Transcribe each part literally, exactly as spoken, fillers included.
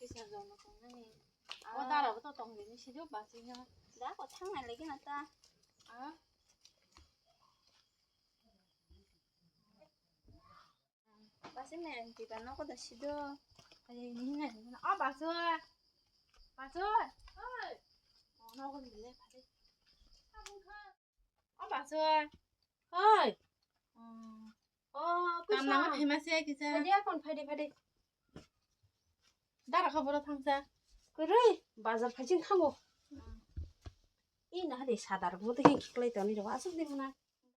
Kisa jono tongnani. O dara bo to tong dini sijo bachino. Da ko thang nai lagi na ta. Ah. Basi men tiba noko da sido. Aye ni na ni na. Ah, basu. Basu. Oi. Oh, noko ni le phade. Oh, basu. Oi. Oh. Oh, kam nang phaima se kisa. Phade kon phade phade. Dara kha boro thangsa. Kwrwi bazar phaiching thango. Ina hade sadar mo de hin khiklai toni ro asuk de mona.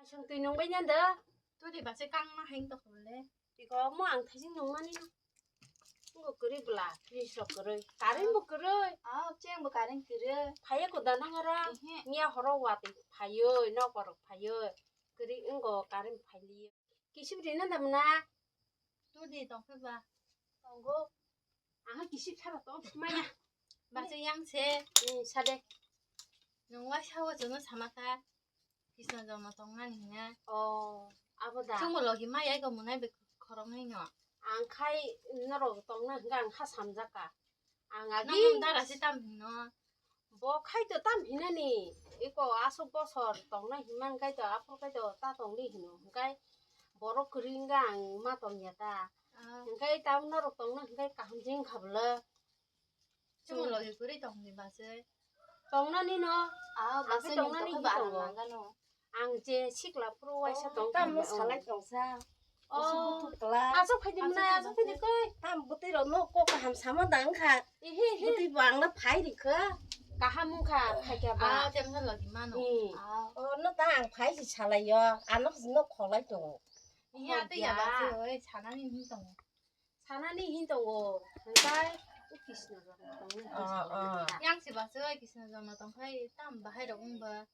Asuk twi nung bai nyan da. Tudi base kang ma hain to khole. Tiko mo ang thaising nung mani. Ngo kwrwi bla, fridge rok kwrwi. Current bo kwrwi. Ah, cheng bo current kwrwi. Phaiya ko da nang ora. Miya horo wa twi phaiyo, nok borok phaiyo. Kwrwi ngo current phaili. Kisip rina da mona. Tudi tongkhe ba. Tongo. Ang kisip sara tong maya. Bachai yang se. Hmm, sade. Nung wa sawo jono sama kha. Kisna jono tong nani hina. Oh, abo da. Chungo logi maya ko munai be khorong nai no. Ang khai norok tong na hingga ang kha samjak ka. Ang agi. Nang dara se tam hino. Bo khai to tam hinani, iko aswk bosor tongna hinma hwnkhe to aphuru khai to ta tongdi hino, hwnkhe borok kwrwi wngkha ang ma tongya ta. Ah. Hwnkhe ta norok tongna hwnkhe kaham jeng kha bwle. Chwng logi kwrwi tongdi bachai. Tongnani no, ah, ang khe bachai tongnani tongo. Ang je sikla phuru waisa tong tamo kha salai tongsa. Oh. Aswk buthuk kla. Aswk phaidi mwnai, aswk phaidi koi. Tam bwtwi rok no kok kaham sama da wngkha. Ehe, ehe. Bwtwi bo ang no phai rikha. Kaham wngkha, phaikha ba. Ah, temno logi mano. Hmm. Ah. Oh, no ta ang phai si salai yo. Ano no kholai tongo. Iya, oh, tei ya ba, ya. Oi, sanani hin tongo. Sanani hin tongo, hwnkhe o Krishna jorma tongo, oh, Krishna jorma. Yang se ba se Krishna jorma tongkhai tam bahai rok wngba.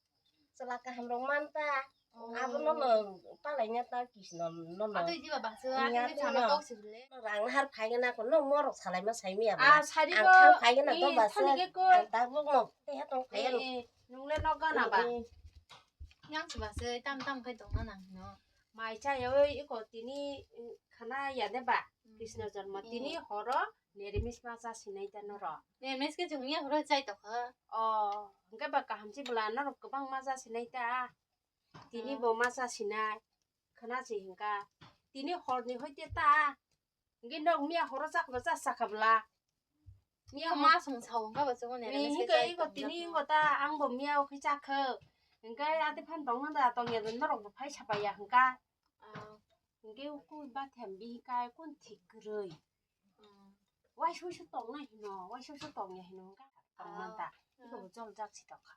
Chwla kaham rok man ta. Oh. Abo no no palai na ta Krishna no no. Atwi jiba ba se, atwi sama kok se bile. Rang har phai gana ko no morok salai ma sai miya ba. Ah, sari ang bo, khang phai gana to ba se. Ang ta bo mo te ha tong phai ano. Eh, eh, nung le nok gana ba. Eh, eh. Yang se ba se tam tam khai tong na nang no. Mai chayoi iko tini, mm, khana ya de ba? Mm. Krishna jorma. Mm. Tini horo nirimis ma cha sinai ta noro. Nirimis ke chwngya horo chai tokha. Oh, hwnkhe ba kaham si bwla norok kwbang ma cha sinai ta. Tini, ah, bo ma cha sinai. Khana si hwnkha. Tini horni hoite ta. Hingke nok miya horo chak bo cha sakha bwla. Miya ma song sao hingka bo chungo nere. Hingke iko tini iko ta ang bo miya o khe chakha. Hingke ate phan tong nang da tong ya norok bo phai sapaiya hingka. Ah. Hingke uku ba them bihi kai kun thik kwrwi. Ah. Waiso waiso tong nai hino, waiso waiso tong ya hino hingka tong nang ta. Ah. Iko bo jol jak si tong kha.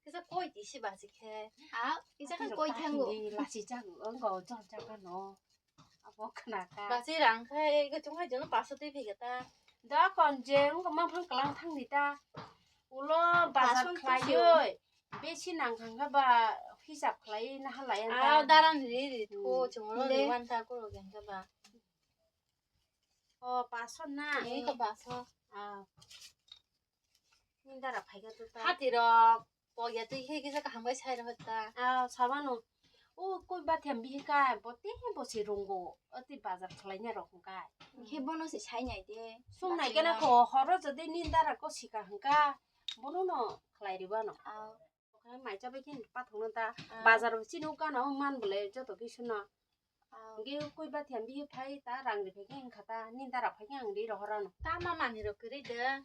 Kisa koi tisi basi khe. Ah, kisa khan koi thango. Lasi jago, wngko jol jak ano. Abo khna kha. Basi rang khai, iko chunghai jono paso twi phika ta. Da kon je, wngko ma phang kalang thang di ta. Ulo bazar khlaioi. Besi nang thang kha ba hisab khlai na halai ang ta. Ah, daran ri ri ko chungo le wan ta ko ro gen kha ba. O, paso na. Iko paso. Ah. Nindara phaikha to ta. Hati rok pogya twi khe kisa kaham bai sai rw ta. Ah, sabano. O koi bathiam bihi kai, bo te bo se rungo. Ati bazar khlaina rok kai. Khe bono se sai nai de. Sung nai kena ko horo jodi nindara ko sika hwngka. Bono no khlai ribano. Ah. Okhai mai chabai khe pathokno ta. Ah. Bazar o chini o gana o man bole joto kisu no. Ah. Hingke koi bathiam bihi phai ta rang ri phai khe wngkha ta nindara phai khe ang ri rohorano. Tama manwi rok kwrwi de.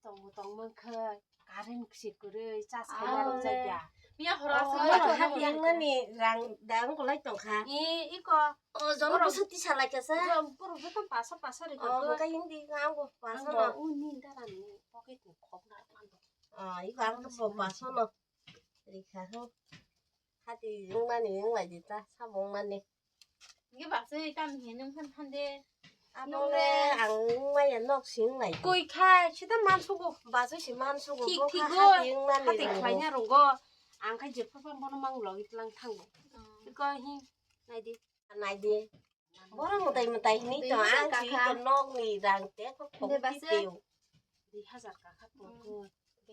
Tongo tong mankha current kwsi kwrwi cha sai narwk jakya. Miya horo aswk ma hati yang nani rang dang kolai tongkha. E iko. O jom borok busa tisa lai kha sa. Jom borok joto paso paso ri kha. O hwnkha hindi ang bo paso no. Uni dara ni pocket ni khok na mando. Ah, iko ang bo paso no. Rikha ho. Hati wngmani wnglaidi ta, sabo wngmani. Nge baksa tam hinwi nung phan phan de. Abo le ang wngmaya nok sing lai. Koi khai, sita mansugo. Basu si mansugo. Thik, bo thik kha go. Hati wngmani hati rwngo. Khlaina rwngo. Ang khai jepha pha bono mang logi tlang thango. Hmm. Iko hi, naidi. Naidi. Borok mwtai mwtai hinwi tong, ang si to nokni rang te ko khogwi teo. Dui hajar kakha tongkhe.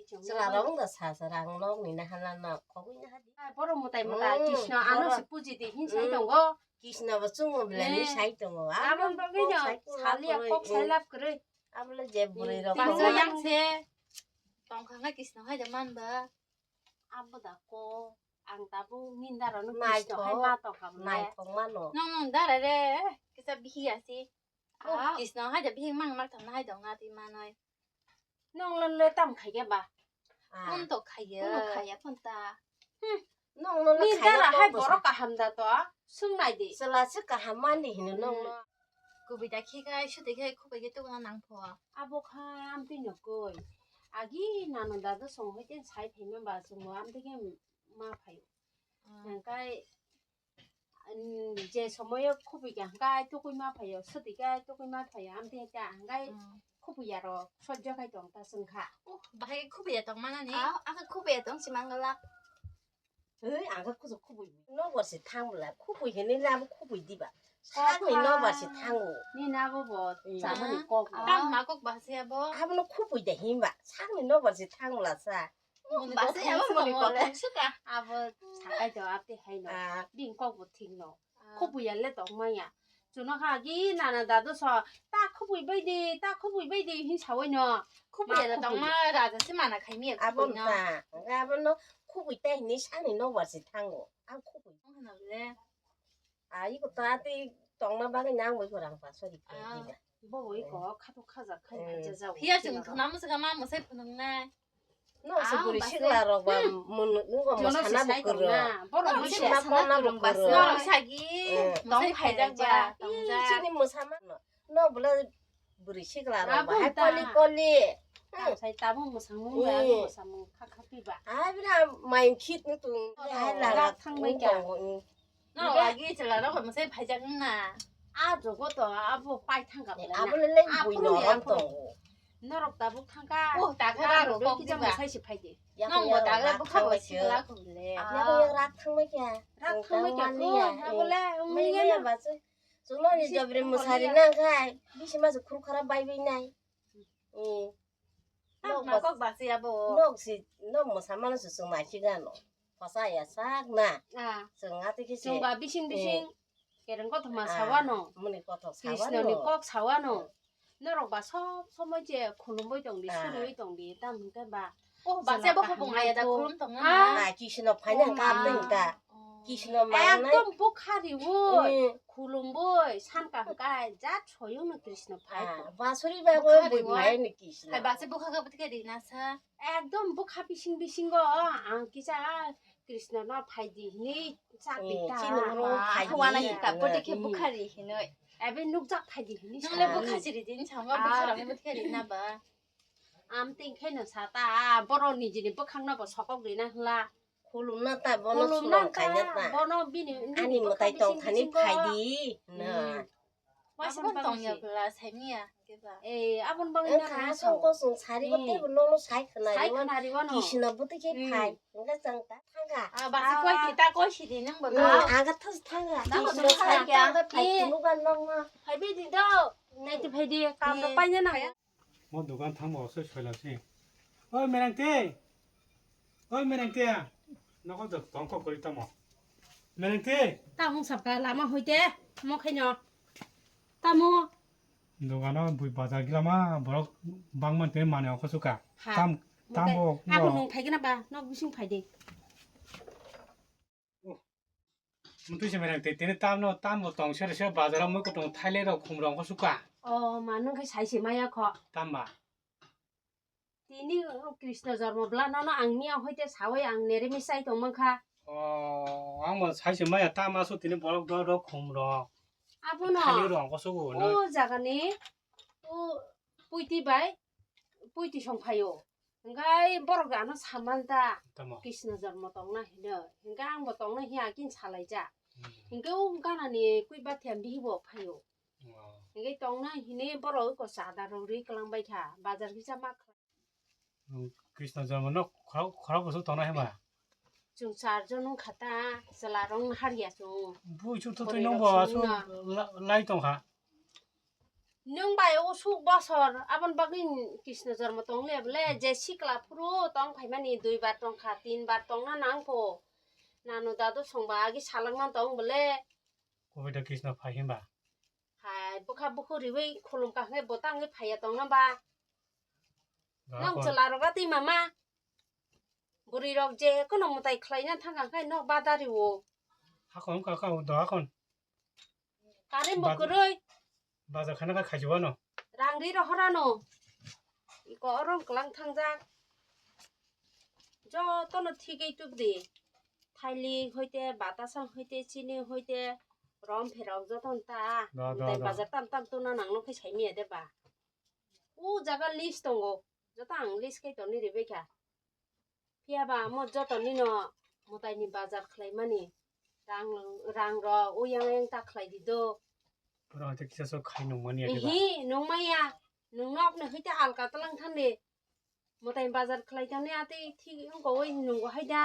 Chwla rok wngkha sa sa rang nokni naha na khogwi naha di. Borok mwtai mwtai Krishna ano si puji di hin sai tongo. Krishna bo chungo bwlani sai tongo. Abo bagwi no saliya kok sai lab kwrwi. Abole je bwrwi rok Tini tongma. Yang se tongkha khe Krishna hai de man ba. Abo da ko ang tabuk ninda rok no Naithok, Krishna hai ma tongkha bole. Naithok mano. Nong nong da re re kisa bihi asi. Oh, ah. Krishna hai de bihik mang mak thang hai dong na ti manoi. Nong lo le tam khai ke ba? Ah. Phone to khaiya. Phone khaiya phone ta. Hmm. Nong lo le ni khaiya dara hai to borok sa. Kaham da to. Sung nai di. Sela se kaham mani hino nong lo. Hmm. Kubui da khi kai sudi kai khubai ke to na nang pho. Abo kha am pi no koi. Agi nano dadu song hoi ten sai phai ma ba sung mo am te ke ma phai. Hmm. Nang kai Umm, je somoyo khubui kha hwnkhe ai tukui ma phaio, swtwi khe ai tukui ma phaio, amtwi hai khe hwnkhe Mm. Khubui ya rok sojjo khai tong ta chwng kha. Uh, bahai khubui ya tong mana ni? Ah, ang khe khubui ya tong si mangala. Hei, ang khe kuchuk khubui. Nobar se thang bwla, khubui hinwi le abo khubui diba. Sakni nobar se thango. Ni na bo bo chamani kok. Tang ma kok ba se abo? Abono khubui da hinba, sakni nobar se thang bwla sa. Basa ya, bo moni kothok suka. Abo sakai to apte hai no. Ah. Bini kok bo thik no. Ah. Khubui ya le tong maya. Chuno kha gi nana dadu so, "Ta khubui bai di, ta khubui bai di," hin sawai no. Khubui ya le tong ma raja se mana khai miya. Abo khubui no. Ta. Abo no khubui ta hinwi sani no warsi thango. Ang khubui. Ang hana le. Ah, iko ta te tong ma bagwi nang bai ko rang pa sori. Ah. Bo bai ko khato khaja khai. Hmm. Khaja jao. Hiya chung thuna mo saka ma mo sai phunung nai. No, se buri sikla rok ba mun ngo mo sana bo kuro. Boro mo se sana kuro ba. No, sagi. Tong phai jak ba, tong jak. Chini mo sama no. No bula buri sikla rok ba. Hai koli koli. Sai tabung mo samung ba, mo samung kha kha pi ba. Ai bra main khit no tung. Hai la rak thang bai kya. No, agi chwla rok mo sai phai jak na. A jogo to abo pai thang ka. Abo le le bui no ron tongo. Norok tabuk thangkha. Oh, tagra rok kok diba. Sai se phaidi. Nong bo tagra bwkha bo sikla khum le. Yakung yak rak thangbai kha. Rak thangbai kha. Abo le mui ya ba se. Chwngno ni jabri musari nang khai. Bisi ma se khur khara bai bai nai. Eh. Nok ba kok ba se abo. Nok si nok musa mano se chwng nai si gano. Pasa ya sak na. Ah. Chwng ati kisi. Chwng ba bising bising. Kereng kothoma sawano. Muni kothok sawano. Krishna ni kok sawano. Norok ba sob somoi je khulumbai tong di, surui tong di, tam hwnkhe ba. Oh, ba se bo khobong aya da khulum tong na. Ah, Krishna phaina kap ding ta. Krishna ma ekdom bukha riwi. Khulumbai san kaham kai jat soyung no Krishna phai. Ba suri ba bo bui phai ni Krishna. Hai ba se bukha ka butke ri na sa. Ekdom bukha bising bisingo ang kisa Krishna no phaidi hinwi chak di ta. Chini oro phaidi. Huana hika poti khe bukha ri hinwi. Ebe nukjak phaidi hinwi sa. Nang le bukha chiri din chama bukha rang bukha ri na ba. Am ting khe no sa ta boro ni jini bwkhang no bo sokok ri na hla. Khulumna ta bono sulong khaina ta. Bono bini ani mwtai tong thani phaidi. Na. Waisa abon tong ya bwla saimiya keba. Eh, abon bagwi na kha song ko song sari ko tebo nono sai khna. Sai khna riwano. Kisna buti khe phai. Nga chang ta thanga. Ah, basi koi kita koi sidi nang bo. Aga thas thanga. Nang bo thanga kya? Phai tunu gan nang ma. Phai bi di do. Nai ti phai di. Kam do paina nang. Mo dogan thangbo se soila se. Oi merangte. Oi merangte. Nogo do tongko kori tamo. Merangte. Tamung sapka lama hoite. Mo khaino. Tamo. Dogano bui bazar gilama borok bangman te mane oko suka. Tam tambo. Abo nung phaigena ba nok bising phaide. Mutui se merang te tini tamno tambo tong sere se bazaro mui kutung thaile rok khum rok suka. O ma nung khai sai se maya kho. Tamba. Tini Krishna jormo bla nono ang miya hoite sawi ang nere mi sai tong mankha. O ang bo sai se maya tama su tini borok do do khum rok. Abono. Thani rok sugo. O jagani o puiti bai puiti song phaio. Hingkai borok ano saman ta. Tamo. Krishna jormo tongna hino. Hingkai ang bo tongna hiya kin salai ja. Hmm. Hingkai o gana ni kui ba thiam bihi bo phaio. Wow. Hingkai tongna hini borok ko sada rok ri klang bai kha. Bazar kisa ma kha. Hmm, Krishna jormo no khorok khorok bosok tongna hima. Chung char jon wng kha ta, chwla rok wng har ya chung. Bui chu thotwi nung bo aswk lai tong kha. Nwng bai o suk bosor aboni bagwi Krishna jormo tong le bole je sikla phuru tong phaimani dui bar tong kha, tin bar tong na nang pho. Nanu dadu song ba agi salak man tong bole. Kubui da Krishna phai himba. Ai, bwkha bukhuk riwi khulum ka hwnkhe bo tangwi phaiya tongna ba. Nang chwla rok atwi mama. Bwrwi rok je kono mwtai khlaina thangkha khe nok badari o. Hakon ka ka do hakon. Current bo kwrwi. Bazar khana ka khaijwano. Rang ri rohorano. Iko orong klang thangjak. Jotono thigwi tubdi. Thailik hoite, batasa hoite, chini hoite, rom pherok jotono ta. Da, da, da. Bazar tam tam tuna nangno khe saimaya de ba. O jaga list tongo. Joto ang list khai toni ribai kha. Phiya ba amo joto nino mwtai ni bazar khlai mani. Rang, rang rok o yang yang ta khlai di do. Pura hwnkhe kisa sok khai nung mani ya de ba. Ihi, nung maya. Nung nok ni hwite alka tlang than de. Mwtai bazar khlai tani atwi thik wngkha oi nungo hai da.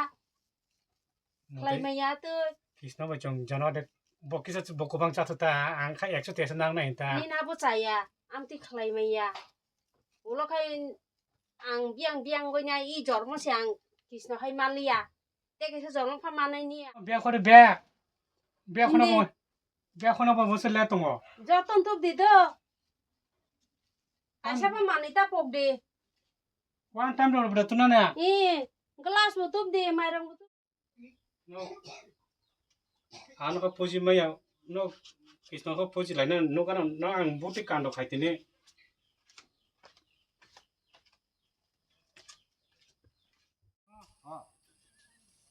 Khlai maya twi. Kisno bai chwng jano de bo kisa bo kubang chathu ta ang kha ekso tesa nang nai ta. Ni na bo chaya, amtwi khlai maya. Ulo khai ang biang biang goi na i jormo se ang kisno hai maliya. Te kisa jormo pha manai niya. Be khore be. Be khona bo. Be khona bo se le tongo. Joton tup di do. Kaisa pha manai ta pok di. One time dor bra tuna na. I glass bo tup di, mairang bo tup. No. Ano ka puji maya. No. Kisno ka puji lai na no kana no ang buti kando khai tini.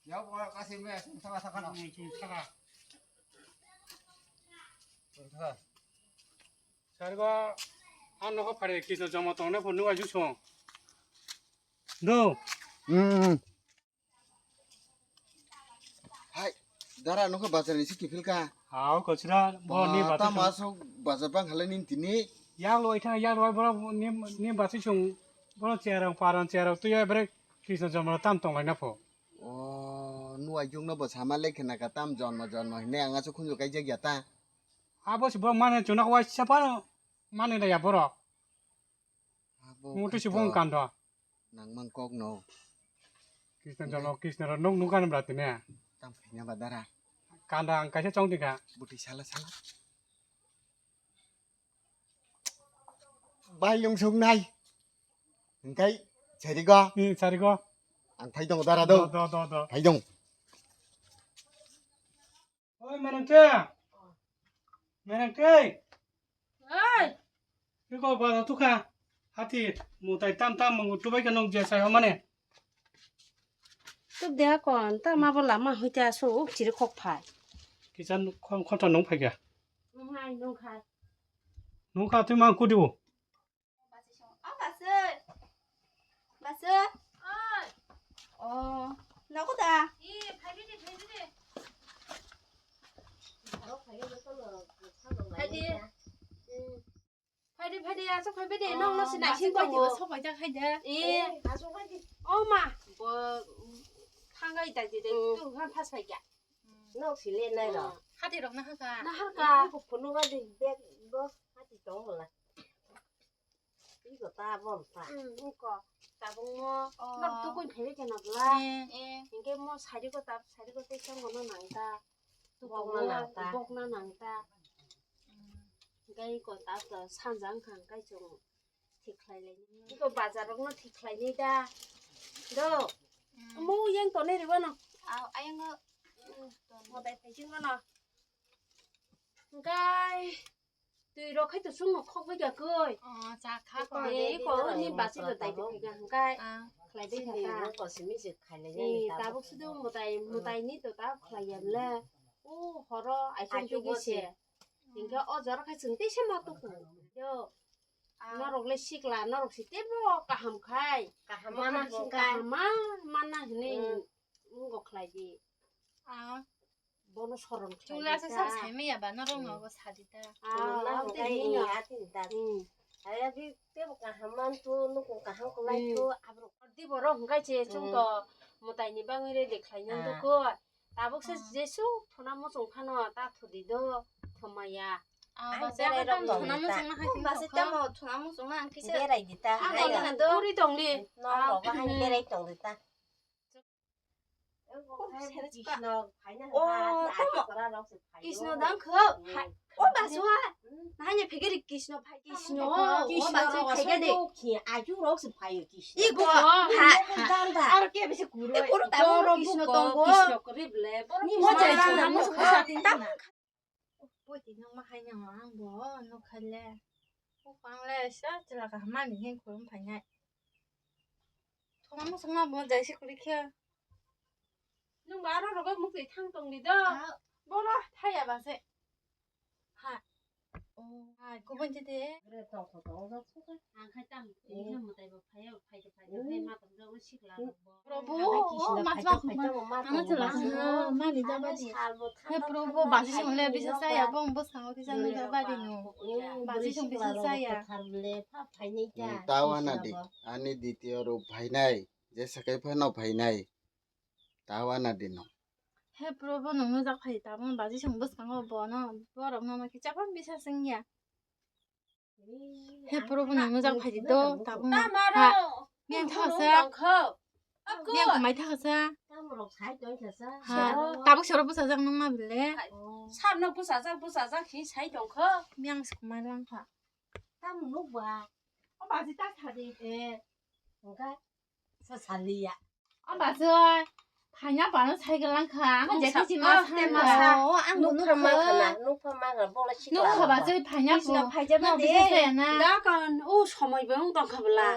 Yau bo kasi me sung saka saka no. Sung saka. Sung saka. Sargo, ano ko phare kisno joma tong ne phone wa ju song. Do. Hmm. Hai, dara nokha bazar ni siki philka. Hao, kochra, bo ni bazar. Tama sok bazar bang halai nin tini. Yang lo itha, yang lo boro ni, ni bazar sung, boro cherang, parang cherang, tu ya brek kisno joma tam tong lai na pho. O, nuai jung no bo sama le khena ka tam jonmo jonmo hine anga chu khunju kai jagya ta. Abo si bo mane chuna ko waisa pa mane da ya boro. Mutu si bong kando. Nang mang kok no. Kisna jolo kisna ro nuk nuk kan bra tine. Tam khina ba dara. Kanda ang kaisa chong tika. Buti sala sala. Bai lung sung nai. Engkai sarigo. Hmm, sarigo. Ang thai dong dara do. Do, do, do, do. Thai dong. Oi, Merengke. Merengke. Oi. Iko ba tu ka. Hati mutai tam tam mangu tubai ka nong je sai homane. Tuk de kon ta ma bo lama hoite aso uk chiri khok phai. Kisan khon khon ta nong phai ga. Nong hai nong khai. Nong kha tui mang kudibu. O basoi. Basoi. Oi. O, nogo da? Ee, phaibai de, phaibai de. Phai de. Phai de, phai de, asok phaibai de. Nong no sinai sin tongo. Sok pai jak hai de. Ee. O ma, bo thangai dai de, tu han phas phai kya. Nok sile nai ro. Hati rok na haka. Na haka. Ko phunu ga de bag bo hati tong la. Iko ta bol ta. Hmm, iko. Tabung mo. Oh. Nok tukun phebe kena bla. Eh, eh. Hingke mo sari ko tab, sari ko te chong no nang ta. Bok na nang ta. Bok na nang ta. Hmm. Hingke iko tab ta sanjang khang kai chong thik khlai lai. Iko bazar rok no thik khlai ni da. Do. Hmm. Mo yang to ne ribo no. Au, ayang no. Hmm, to. Mo dai phai ching no. Hingke. Twi rok khai to sung no khok bai kha koi. Oh, cha kha ko. Ee, ko ni basi to dai kha kha kai. Ah. Khlai dai kha ta. Ko simi se khlai dai. Ee, tabuk sudu mutai, mutai ni to ta khlai ya le. O horo ai chong te gi se. Hingke o jor khai chwng te se ma to ko. Yo. Ah. Norok le sikla, norok si tebo kaham khai. Kaham mana hingka. Kaham ma, mana hini ngo khlai di. Ah. Bono soron khlai di ta. Chula se sa sai me ya ba norok no go sa di ta. Ah, chula hingka hingka. Ati ta. Hmm. Aya di tebo kaham man tu, nukung kaham khlai tu, hmm, abro. Di borok hingkai che chung to mutai ni bangwi ready khlai nang do ko. Tabuk se jesu thuna muchung phano ta thudi do thumaya. Ah, basi berai rok tamo tong thuna di ta. Muchung na hai. Basi tamo thuna muchung na ang kisa berai di ta. Ang hai tong na do. Puri Tong di. No, no, bahai berai tong di ta. Krishna phaina Oh, hwnba, tamo. Krishna dang kho. Hmm. Hai, o basu ha. Hmm. Nahanya phegeri Krishna phai. Krishna. Krishna O basu rok phai aswk gade. Dukhi, aju rok se phaio Krishna. Iko. Ha, ha. Danda. Aro ke bisi kuro. E kuro tamo Krishna tongo. Krishna kore ble. Ni mo jai mo jai mo jai. Poti nang ma hai nang ang bo no khale. O pang le sa chila ka mani hin khulum phainai. Thoma mo sanga bo jai si kuri khe. Nung ba aro rogo mukti thang tong ni do. Boro thaya ba se. Ha. O, hai kubun je de. Re tong kho tong jak suka. Ang khai tam. Ni mo tai bo phai phai phai phai ma tong jak sikla. Probu, o, mas ma khuma. Ano chwla khuma, mani jaba di. He Probu, basi song le bisa saya, bong bwskango kisa nung jaba di no. Basi song bisa saya. Tawa na di, ani ditio ro phainai, je sakai phano phainai. Tawa na di no. He Probu, nung nujak phai tabung basi song bwskango bono, borok no kisa phano bisa sengya. He Probu, nung nujak phai di do, tabung. Tamaro. Ha. Miyang thakasa. Miyang kumai thakasa. Tamrok sai tong thasa. Ha. Tabuk soro bwsajak nung ma bile. Sabno bwsajak, bwsajak hi sai tong kho. Miyang se kumai lang kha. Tam nuk ba. O baji ta thadi. Eh. Engka. Sa saliya. Amba soi. Phaina bano cycle lang kha. Ang je kachi ma sa ma sa. O ang nuk pha ma kha na, nuk pha ma kha bola si. Nuk kha ba soi phaina bo. Phaija ma de. Bisa saya na. Da kan o somoi bo wng tong kha bla.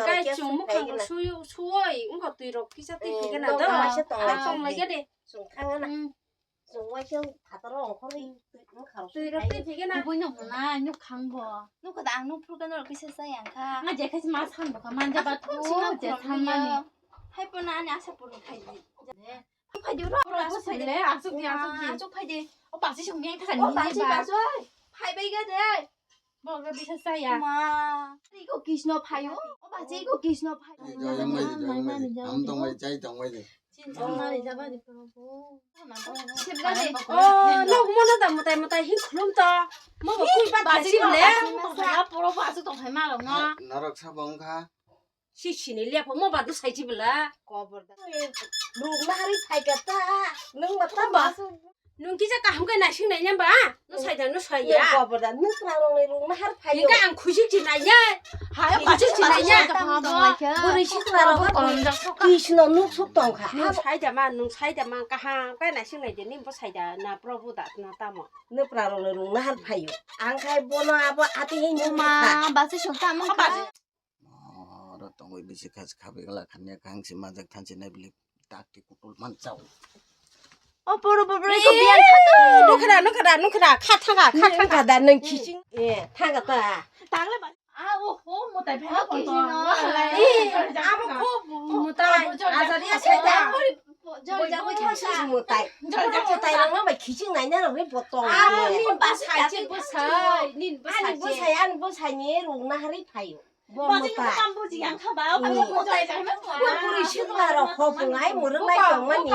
Kai chung mukha suyu suoi wng kha twi rok kisa twi phika na da. Ai tong lai de. Chung thang na. Chung waisa phataro ongkhorwi twi mwkhang twi rok twi phigena. Kubui no mwnai nuk khang bo. Nuk kha da ang nuk phuru khe norok kisa chaya kha. Nga je khaisi ma san bo kha manja ba thu je san mani. Hai po na ani asa purni khai di. Phai di ro. Pura bo sai le asuk di asuk di. Asuk phai di. O basi sung yang thani ni ba. Phai bai ga de. Bogra bisa saya. Ma. Iko Krishna phayo. O ba je iko Krishna phayo. Jai jai mai jai mai. Am tong mai jai tong mai de. Chin tong mai jaba de probo. Oh, no, mono da mutai mutai hin khulum to. Mo bo kui ba thasi le. Mo ba poro ba su tong hai ma lo no. Norok sa bong kha. Si sini liya pho mo ba du sai chi bela. Kobor da. Ruk na hari phai ka ta. Nung ba ta ba. Nung kisa kaham khe naising nai nang ba? Nung sai da, nung sai ya. Kobor da, nung twrang rok ni rung na har phai. Nung khe ang khusik si nai ya. Hai, khusik si nai ya. Bwrwi si twrang rok. Kisno nuk suk tong kha. Nung sai da ma, nung sai da ma, kaham khe naising nai de, nung bo sai da, na probu da, na tamo. Nung twrang rok ni rung na har phai. Ang khai bono abo ati hin ma, basi suk ta ma. Oro tongwi bisi kha khabigla khanya kahang si majak thansi nai bili takti kutul man chao. O poro poro ko biyan thangka. Nukhra nukhra nukhra kha thangka kha thangka da nang kising. Eh thangka ta. Tangle ba. A o ho motai phe ko to. Eh amo ko motai. Ajari asai da. Jol jagoi thangka. Motai. Jol jagoi motai rang ma kising nai na rang ni botong. Amo ni basai che basai. Ni basai che. Ani basai ani basai ni rung na hari phayo. Bo motai. Kam buji yang kha ba, bo motai jai ma. Bo bwrwi sikla rok hopung ai mwrwk nai tongmani.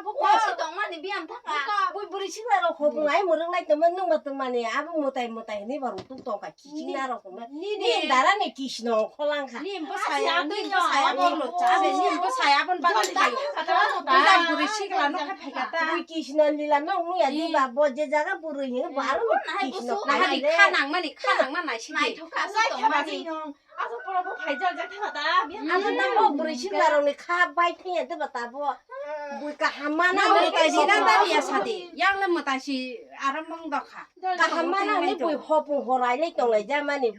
Bo si tongmani biyang thaka. Bo bwrwi sikla rok hopung ai mwrwk nai tongmani nung ba tongmani abo motai motai hinwi ba rwtuk tongkha kiching na rok tongmani. Ni dara ni kisno kholang kha. Ni bo saya, ni bo saya bo lo cha be, ni bo saya bon ba ni. Bo bwrwi sikla no kha phaikha ta. Bwrwi kisno lila no nung ya di ba bo je jaga bwrwi ni bo aro kisno. Nahadi kha nangmani kha nangma nai si. Naithok kha sa tongmani. Aswk poro bo phaijak jak thangkha ta, biyang. Ang khe nang bo bwrwi sikla rok ni kha bai thangya de ba ta bo. Bui kaham ma nang ni tai si na dari ya sadi. Yang le mwtai si aram bang dok kha. Kaham ma nang ni bui hopung horai le tong lai ja mani.